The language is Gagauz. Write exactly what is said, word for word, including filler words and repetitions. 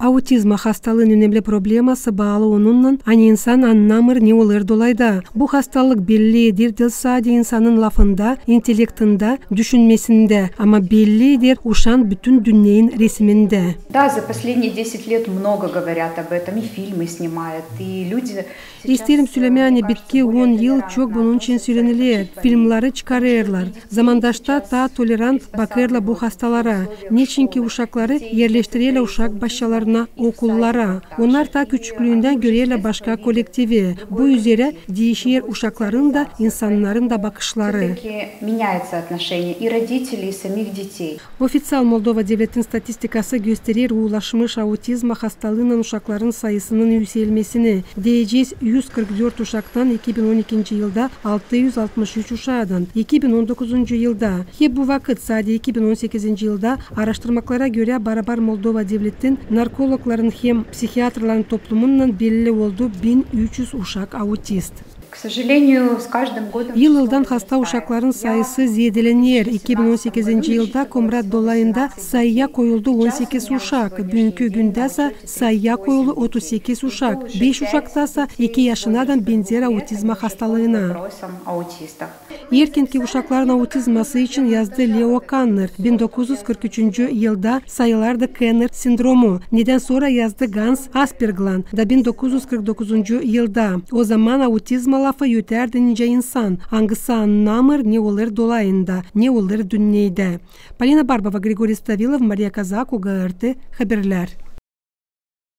Autizma hastalıın önemli probleması baalı onunnan, ani insan annamêr, ne olêr dolayda. Bu hastalık belli eder diil sade insanın lafında, intellektindä, düşünmesindä, ama belli eder uşaan bütün dünneyin resimindä. Да, за последние десять лет много говорят об этом, и фильмы снимают, и люди сейчас, э, мне кажется, стали... İsteerim sölemää, ani bitki on yıl çok bunun için söleneler, filmleri çıkarêrlar. Zamandaşta taa tolerant bakêrlar bu hastalara, neçinki uşakları erleştirerlär uşak başçalarına, okullara. Onnar taa küçüklüündän görerlär başka kollektivi. Bu üzerä diişer uşakların da, insannarın da bakışları. Всё-таки меняется отношение и родителей, и самих детей. Ofiţial Moldova devletin statistikası gösterer uulaşmış autizma hastalıınnan uşakların sayısının üüselmesini. Deyecez, üz kırk dört uşaktan iki bin on ikinci yılda altı üz altmış üç uşaadan, iki bin on dokuzuncu yılda. Hep bu vakıt, sade iki bin on sekizinci yılda, aaraştırmaklara görä, barabar Moldova devletin narkologların hem psihiatrların toplumundan belli oldu bin üç üz uşak autist. К сожалению, с каждым годом число... Yıl-yıldan hasta uşakların sayısı zeedelener. İki bin on sekizinci yılda Komrat dolayında sayıya koyuldu on sekiz uşak. Büünkü gündä sä sayıya koyuldu otuz sekiz uşak. Beş uşakta sä iki yaşınadan benzär autizma hastalıına. Erkindän uşakların autizması için yazdı Leo Kanner bin dokuz üz kırk üçüncü yılda sayılardı Kenner sindromu. Nedän sora yazdı Gans Asperglan da bin dokuz üz kırk dokuzuncu yılda. O zaman autizma lafı ötärdi nicä insan, angısı annamêr, ne olêr dolayında, ne olêr dünneydä. Polina Barbova, Grigori Stavilov, Mariya Kazaku, GRT Haberlär.